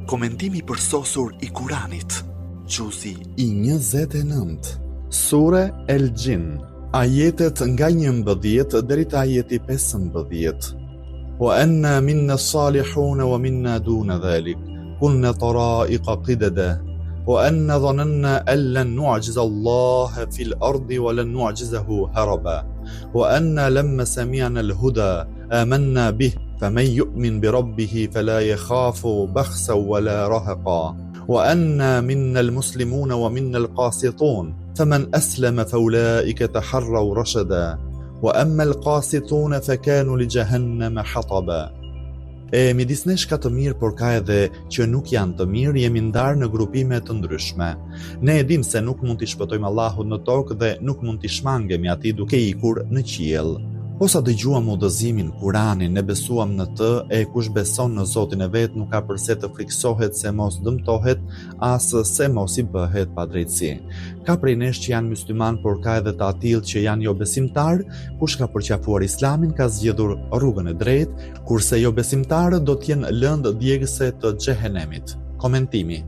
Komentimi i përsosur i Kuranit, Xhuzi i 29, Sure El Xhin, ajetet nga 11 deri te ajeti 15. Wa anna minna salihun wa minna duna dhalik. Kunna tara'iqa qidada. Wa anna dhananna an lan nu'jiza Allah fil ardi wa lan nu'jizahu haraba. Wa anna lamma sami'na al-huda amanna bih faman yu'min bi rabbih fala yakhafu bakhsa wala rahaqa. Wa anna minna al-muslimuna wa minna al-qasitun. Faman aslama fa ulaika taharraw rashada. Wa amma al-qasituna fa kanu li jahannama hataba. E midis nesh ka të mirë, por ka edhe që nuk janë të mirë, jemi ndarë në grupime të ndryshme. Ne e dimë se nuk mund t'i shpëtojmë Allahut në tokë dhe nuk mund t'i shmangemi atij duke ikur në qiell. Posa dëgjuam udhëzimin, Kuranin, ne besuam në të, e kush beson në Zotin e vet nuk ka përse të frikësohet se mos dëmtohet, as se mos i bëhet padrejtësi. Ka prej nesh që janë myslimanë, por ka edhe të atillë që janë jobesimtarë, kush ka përqafuar Islamin ka zgjedhur rrugën e drejtë, kurse jobesimtarët do të jenë lëndë djegëse të xhehenemit. Komentimi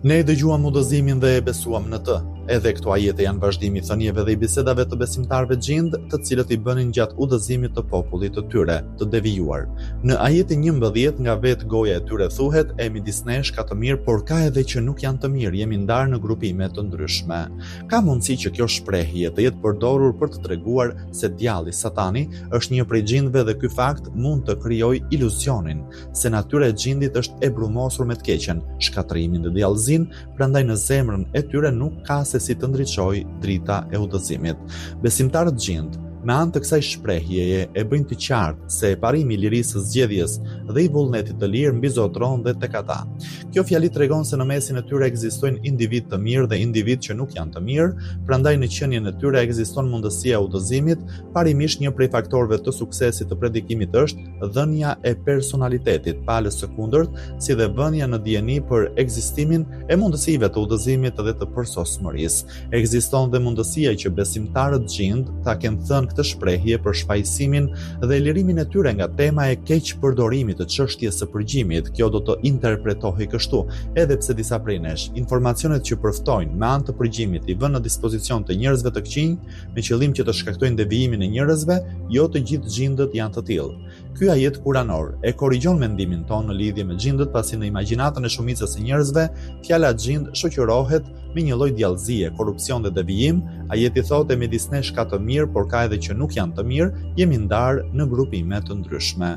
Ne e dëgjuam udhëzimin dhe e besuam në të. Edhe këto ajete janë vazhdim i thënieve dhe i bisedave të besimtarëve xhind, të cilët i bënin gjatë udhëzimit të popullit të tyre, të devijuar. Në ajetin 11 nga vetë goja e tyre thuhet, e midis nesh ka të mirë, por ka edhe që nuk janë të mirë, jemi ndarë në grupime të ndryshme. Ka mundësi që kjo shprehje të jetë përdorur për të treguar se djalli, Satani, është një prej xhindëve dhe ky fakt mund të krijojë iluzionin se natyra e xhindit është e brumosur me të keqen, shkatërrimin dhe djallëzinë, prandaj në zemrën e tyre nuk ka se si të ndriçojë drita e udhëzimit. Besimtarët xhind, me anë të kësaj shprehjeje e bëjnë të qartë se parimi i lirisë së zgjedhjes dhe i vullnetit të lirë mbizotëron dhe tek ata. Kjo fjali tregon se në mesin e tyre ekzistojnë individë të mirë dhe individë që nuk janë të mirë, prandaj në qenien e tyre ekziston mundësia e udhëzimit, parimisht një prej faktorëve të suksesit të predikimit është dhënia e personalitetit palës së kundërt, si dhe vënia në dijeni për ekzistimin e mundësive të udhëzimit dhe të përsosmërisë. Ekziston dhe mundësia që besimtarët xhind ta kenë thënë këtë shprehje për shfajësimin dhe lirimin e tyre nga tema e keqpërdorimit të çështjes së përgjimit. Kjo do të interpretohej kështu, edhe pse disa prej nesh, informacionet që përftojnë me anë të përgjimit i vënë në dispozicion të njerëzve të këqinj, me qëllim që të shkaktojnë devijimin e njerëzve, jo të gjithë xhindët janë të tillë. Ky ajet kuranor e korrigjon mendimin tonë në lidhje me xhindët pasi në imagjinatën e shumicës së njerëzve, fjala xhind shoqërohet me një lloj djallëzie, korrupsion dhe devijim, ajeti thotë e midis nesh ka të mirë, por ka edhe që nuk janë të mirë, jemi ndarë në grupime të ndryshme.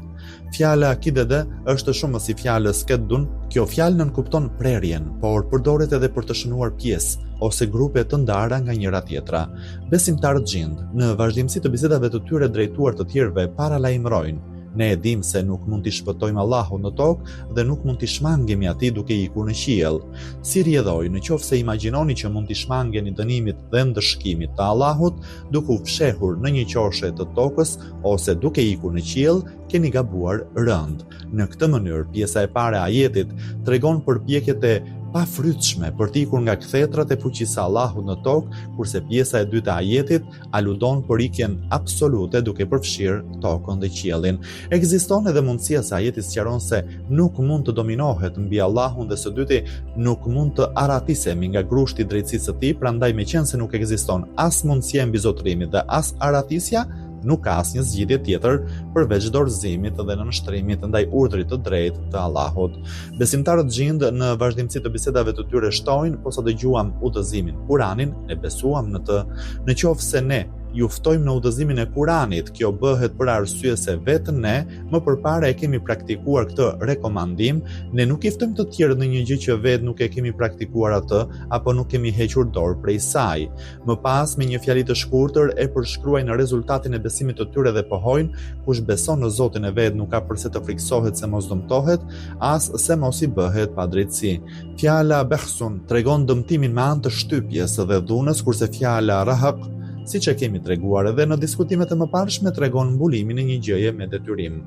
Fjala kidede është shumës i fjalës keddun. Kjo fjalë nënkupton prerjen, por përdoret edhe për të shënuar pjesë ose grupe të ndara nga njëra tjetra. Besimtarët xhind, në vazhdimësi të bisedave të tyre drejtuar të tjerëve paralajmërojnë, Ne e dimë se nuk mund t'i shpëtojmë Allahut në tokë dhe nuk mund t'i shmangemi atij duke ikur në qiell. Si rrjedhojë, në qoftë se imagjinoni që mund t'i shmangeni dënimit dhe ndëshkimit të Allahut duke u fshehur në një qoshe të tokës ose duke ikur në qiell, keni gabuar rëndë. Në këtë mënyrë, pjesa e parë e ajetit tregon përpjekjet e pafrytshme për të ikur nga kthetrat e fuqisë së Allahut në tokë, kurse pjesa e dytë e ajetit aludon për ikjen absolute duke përfshirë tokën dhe qiellin. Ekziston edhe mundësia se ajeti sqaron se nuk mund të dominohet mbi Allahun dhe së dyti nuk mund të arratisemi nga grushti i drejtësisë së tij, prandaj meqenëse nuk ekziston as mundësia e mbizotërimit dhe as arratisja, nuk ka asnjë zgjidhje tjetër përveç dorëzimit dhe nënshtrimit ndaj urdhrit të drejtë të Allahut. Besimtarët xhind në vazhdimësi të bisedave të tyre shtojnë, posa dëgjuam udhëzimin Kuranin, ne besuam në të. Në qoftë se ne ju ftojmë në udhëzimin e Kuranit, kjo bëhet për arsye se vetë ne më përpara e kemi praktikuar këtë rekomandim, ne nuk i ftojmë të tjerët në një gjë që vetë nuk e kemi praktikuar atë apo nuk kemi hequr dorë prej saj. Më pas, me një fjali të shkurtër e përshkruajnë rezultatin e besimit të tyre dhe pohojnë, kush beson në Zotin e vet nuk ka përse të frikësohet se mos dëmtohet, as se mos i bëhet padrejtësi. Fjala behsun tregon dëmtimin me anë të shtypjes dhe dhunës, kurse fjala rahaq, siç e kemi treguar edhe në diskutimet e mëparshme, tregon mbulimin e një gjëje me detyrim.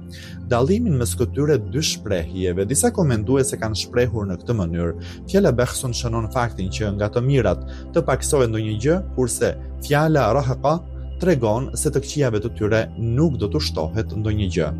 Dallimin mes këtyre dy shprehjeve, disa komentues e kanë shprehur në këtë mënyrë. Fjala behsun shënon faktin që nga të mirat të pakësohet ndonjë gjë, kurse fjala rahaqa tregon se të këqijave të tyre nuk do t'u shtohet ndonjë gjë.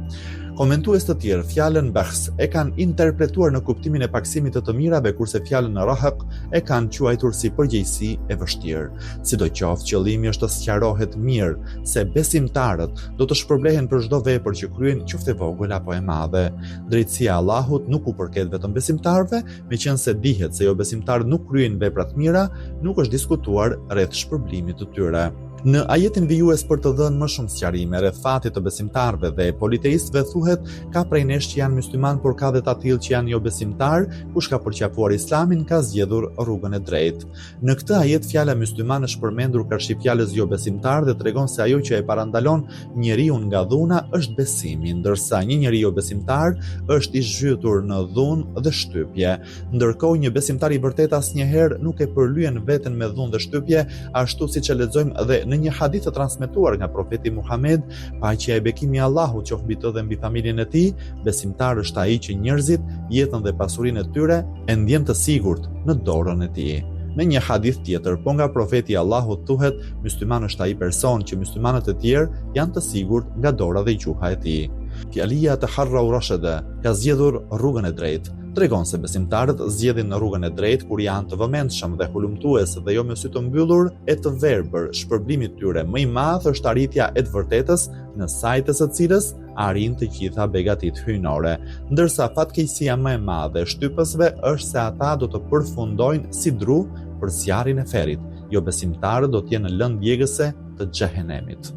Komentues të tjerë fjalën bakhs e kanë interpretuar në kuptimin e pakësimit të të mirave, kurse fjalën rahaq e kanë quajtur si përgjegjësi e vështirë. Sidoqoftë, qëllimi është të sqarohet mirë se besimtarët do të shpërblehen për çdo vepër që kryejnë, qoftë e vogël apo e madhe. Drejtësia e Allahut nuk u përket vetëm besimtarëve, meqenëse dihet se jobesimtarët nuk kryejnë vepra të mira, nuk është diskutuar rreth shpërblimit të tyre. Në ajetin vijues për të dhënë më shumë sqarime rreth fatit të besimtarëve dhe politeistëve thuhet ka prej nesh që janë myslimanë por ka dhe të atillë që janë jobesimtarë, kush ka përqafuar Islamin ka zgjedhur rrugën e drejtë. Në këtë ajet fjala mysliman është përmendur karshi fjalës jobesimtar dhe tregon se ajo që e parandalon njeriun nga dhuna është besimi, ndërsa një njeri jobesimtar është i zhytur në dhunë dhe shtypje. Ndërkohë, një besimtar i vërtetë asnjëherë nuk e përlyen veten me dhunë dhe shtypje, ashtu siç e lexojmë dhe në një hadith të transmetuar nga profeti Muhamed, paqja e bekimi i Allahut qoftë mbi të dhe mbi familjen e tij, besimtar është ai që njerëzit, jetën dhe pasurinë e tyre e ndjen të sigurt në dorën e tij. Në një hadith tjetër, po nga profeti i Allahut thuhet, mysliman është ai person që myslimanët e tjerë janë të sigurt nga dora dhe gjuha e tij. Fjalia taharrau rashada ka zgjedhur rrugën e drejtë. Tregon se besimtarët zgjedhin rrugën e drejtë kur janë të vëmendshëm dhe hulumtues dhe jo me sy të mbyllur e të verbër. Shpërblimi i tyre më i madh është arritja e të vërtetës në sajë të së cilës arrijnë të gjitha begatitë hyjnore. Ndërsa fatkeqësia më e madhe e shtypësve është se ata do të përfundojnë si dru për zjarrin e ferrit. Jobesimtarët do të jenë lëndë djegëse të xhehenemit.